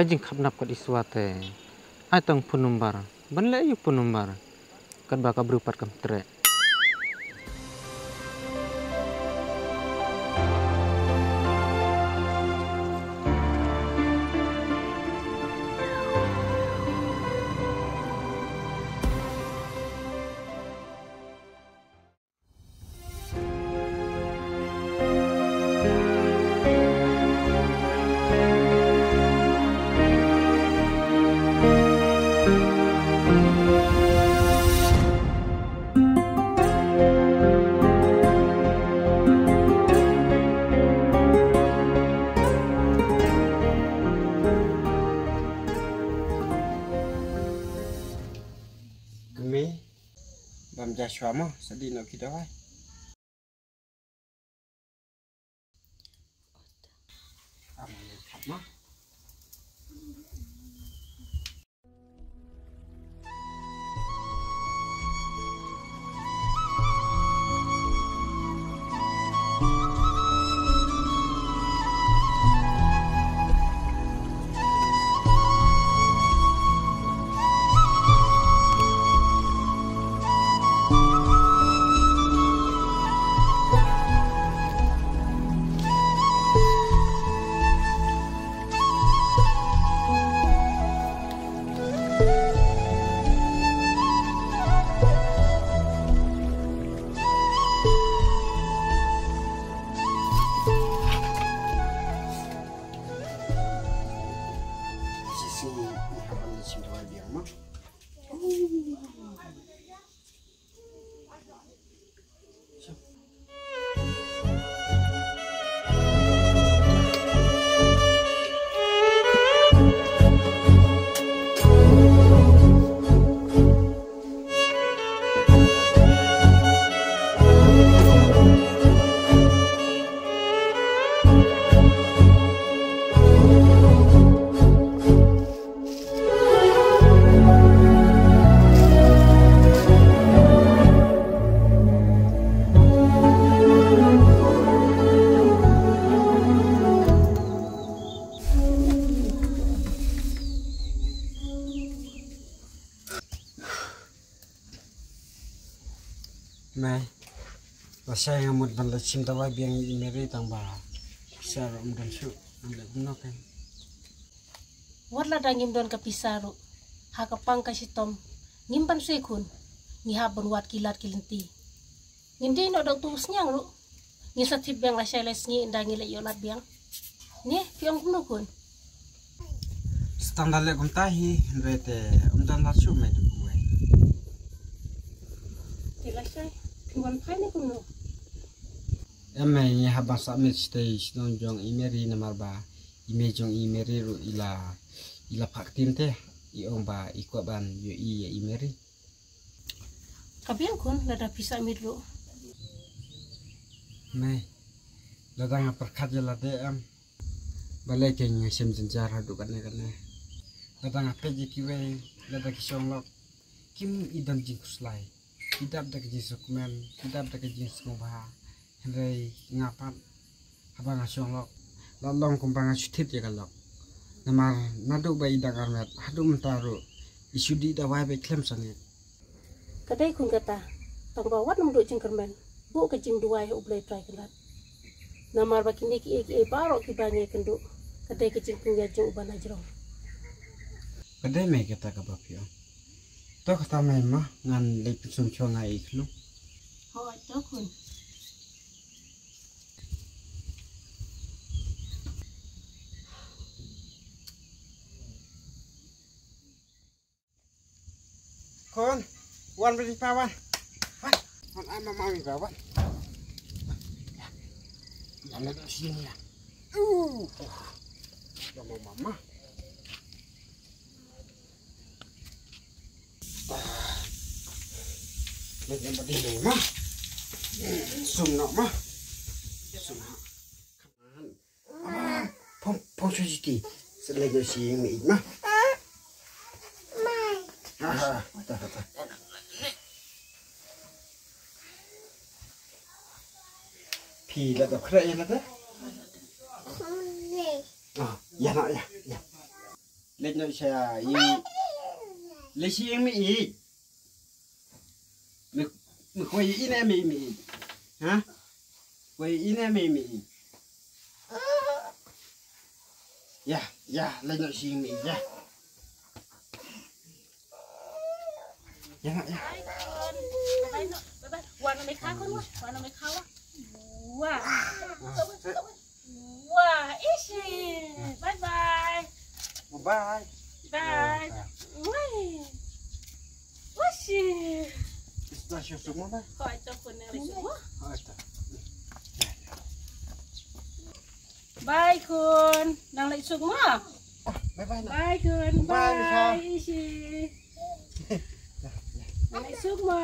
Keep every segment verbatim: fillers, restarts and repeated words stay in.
Ka jingkhapnap kat iswa te. Ai tang phone number. Ban leh ïa u phone number. Katba ka briew pat kam treh. Kmie, bam ja shuwa mo, sa dih noh ki dawai. Mei, lashai nga mut ban leit shim dawai biang ïa i Mary tang ba pisa ruh ym don shuh, ngan leit kumno kein. Wat lada ngim don ka pisa ruh, ha ka pang ka shitom ngim ban sngewkhun, ngi hap ban wad ki lad ki lynti. Ngin dei noh da utu u sniang ruh. Ngin sa tip biang lashai lai sngi ynda ngi leit ïoh lad biang. Ne, phi ong kumno khun? Sa tang da leh kumta hi, hynrei te ym don lad shuh mei da kawei. Te lashai, phi wan phai ne kumno? Em mei, ngi hap ban sah miet shatei shnong jong i Mary namar ba i mei jong i Mary ruh i la, i la phah ktien te, i ong ba i kwah ban ïohi ïa i Mary. Ka biang khun lada phi sah miet ruh. Mei, lada nga pyrkhat ïa lade em. Balei kein nga shem jynjar haduh katne katne. Lada nga peit ïa kiwei, lada ki shong lok, kim i don jingkhuslai. Ki dap da ka jingsngewkmen, ki dap da ka jingsngewbha. Hynrei nga pat, haba nga shong lok, la long kumba nga shu thied ïa ka lok. Namar naduh ba i dang armet haduh mynta ruh i shu dih dawai beit khlem sangeh. Ka dei khun kata, tang ba wat nym duh jingkyrmen, buh ka jingduwai ha U Blei Trai Kynrad. Namar ba kine kiei kiei baroh kiba ngi ïakynduh, ka dei ka jingpynïaid jong uba na jrong. Ka dei mei kata kaba phi ong. To kata mei ma, ngan leit pynsum shuwa nga ïa i khlung. Hooid, to khun. Khun, wan bad i pa wan. Wan, wan ai mama i pa wan. Ïa, ïa, ïa, ïa, ïa. Uh, uh. Ïa mama ma. Leit ïa bad i mei ma. Sum noh ma. Sum noh. Phong, phong shu jiti. Sa leit ïa shi ïing mei ma. Ha, ha, ha, ha. Phi la dap khreh ïa lade? Ah, ïa na, ïa, ïa. Leit noh sha ïing. Leit sha ïing me ïeit. Me, me kwah ïa ine me, me ïeit. Ha? Kwah ïa ine me, me ïeit. Ïa, ïa, leit noh sha ïing me ïeit, ïa. Ïa, ïa. Wan noh me kha khun, wan noh me kha. Wah. Wah, ishi. Bye bye. Bye bye. Bye. Wah. Washi. Splash your summer, bye. Hoi to khun, nang leit suk mo. Hoi to. Bye khun, nang leit suk mo. Bye bye, bye khun. Bye, bye. Ishi. Nang leit suk mo.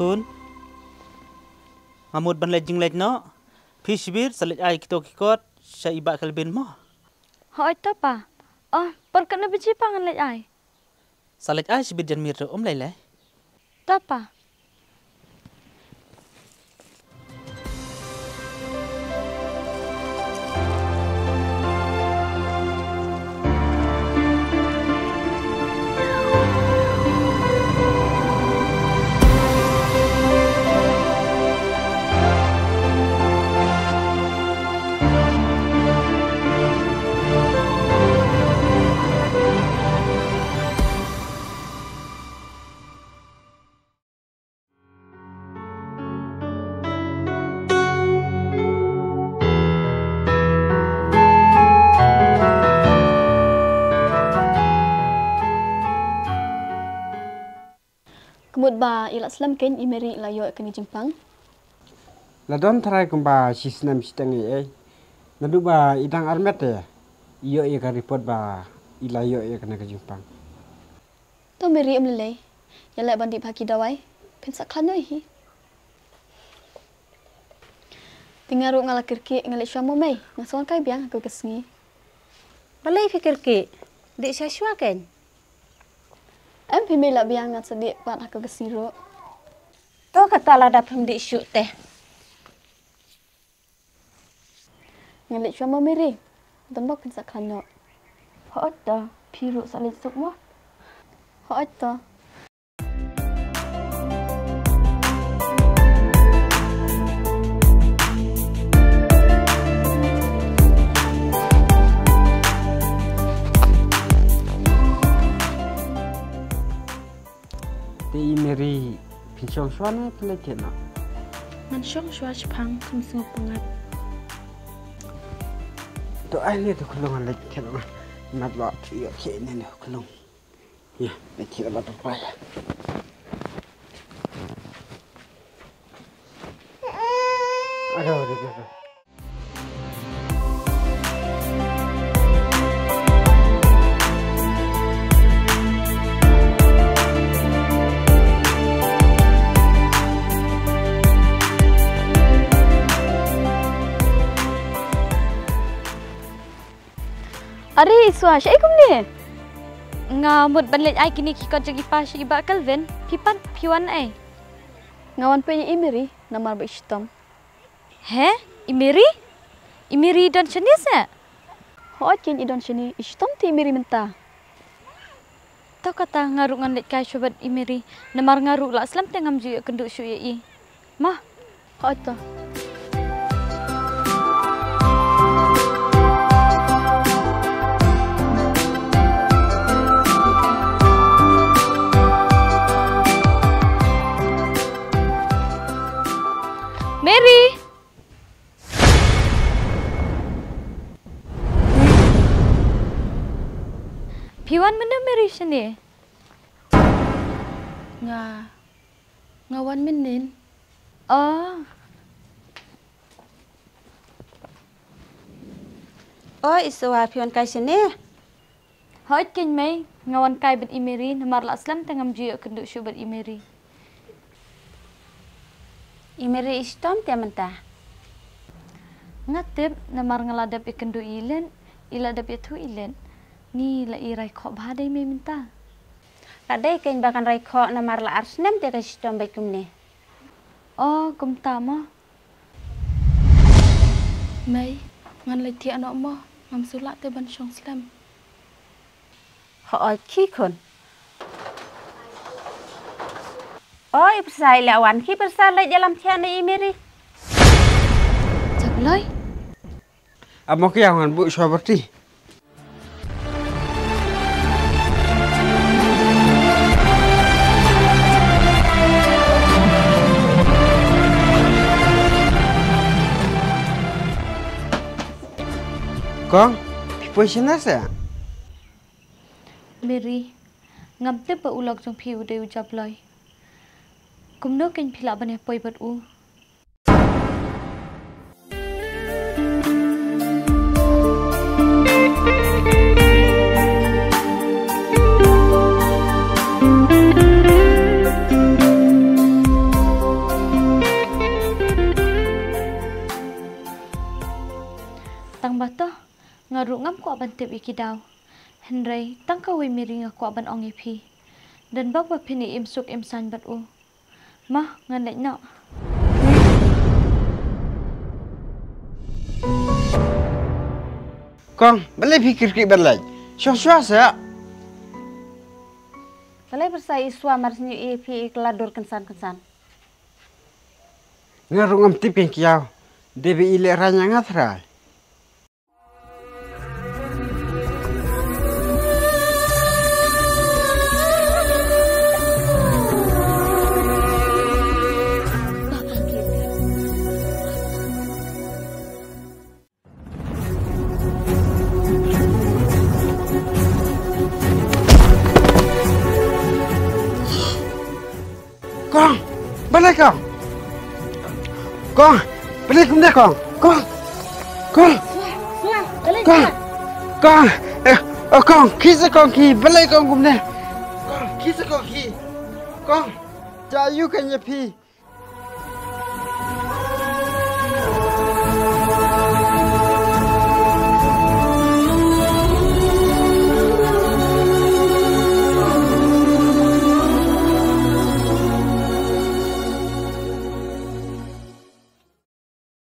Khun, nga mut ban leit jingleit noh. Phi shibit sa leit ai kito ki kot sha i Bah Kelvin mo. Hooid to pa. Oh, por katno baje pa ngan leit ai? Sa leit ai shibit jan miet ruh, um lei lei. To pa. Ka mut ba i la slem kein i Mary i la ïoh ïa kane ka jingpang. La don tharai kumba shi snem shiteng ei ei. Naduh ba i dang armet te i ïoh ïa ka report ba i la ïoh ïa kane ka jingpang. To Mary, um lei lei. Ïaleh ban dih bha ki dawai. Phin sa khlaiñ noh hi. Te nga ruh nga la kyrkieh, nga leit shuwa mo mei. Nga sngewkai biang ha kawei ka sngi. Balei phi kyrkieh? Dih shuwa shuwa kein. Em phi mei, lah biang, ngan sa dih pat ha kawei ka sngi ruh. To kata lada phim dih shuh te. Ngan leit shuwa mo Mary. Don bok phin sa khlaiñ noh. Hooid to, phi ruh sa leit suk mo. Hooid to. Te i Mary, phin shong shuwa ne phin leit thied noh? Ngan shong shuwa shipang, kham sngewpyngngad. To ai ne to khulung, ngan leit thied noh. Mat ba ïoh thied ne ne khulung. Ïa, leit thied ba to pa ïa. Aduh, aduh, aduh, aduh. Are Iswa, shaei kumne? Nga mut ban leit ai kine ki kot jong i pa sha i Bah Kelvin. Phi pat phi wan ei? Nga wan peit ïa i Mary, namar ba i shitom. He? I Mary? I Mary i don shane se? Hooid keiñ, i don shane, i shitom te i Mary mynta. To kata nga ruh ngan leit kai shuwa bad i Mary, namar nga ruh la slem te ngam ju ïakynduh shuh ïa i. Ma. Hooid to. Mary! Phi wan mynno Mary shane? Nga, nga wan mynnin. Oh. Oh, Iswa, phi wan kai shane? Hooid keiñ mei, nga wan kai bad i Mary, namar la slem te ngam ju ïoh kynduh shuh bad i Mary. I Mary i shitom te mynta? Nga tip, namar nga la dep ïakynduh ïa i leit, i la dep ïathuh ïa i leit. Ni la i rai khoh bha dei mei mynta. La dei keiñ ba kan rai khoh namar la ar snem te ka shitom beit kumne. Oh, kumta mo. Mei, ngan leit thiah noh mo, ngam shu lah te ban shong slem. Hooid, khie khun. Oi, pyrsa i la wan, khie pyrsa leit ïalam thiah na i Mary. Jabloi. Amo ki yang ngan bu shwa berti. Kong, phi poi shane sa? Mary, ngam tip ba u lok jong phi u dei u Jabloi. Kumno keiñ phi lah ban ïa poi bad u? Tang ba to, nga ruh ngam kwah ban tip ïa ki daw. Hynrei tang kawei Mary nga kwah ban ong ïa phi. Don bok ba phin im suk im saiñ bad u. Ma, ngan leit noh. Kong, balei phi kyrkieh ban leit? Shong shwa sa. Balei pyrsa i Iswa mar sngi i phi i kylla dur kynsan kynsan. Nga ruh ngam tip keiñ kiaw. Dei ba i leh rain ïa nga trai. Kong, balei kong? Kong, balei kumne kong? Kong, kong, kong, kong, eh, oh, kong, khie sa kong khie, balei kong kumne? Kong, khie sa kong khie, kong, ja ïa u kane phi.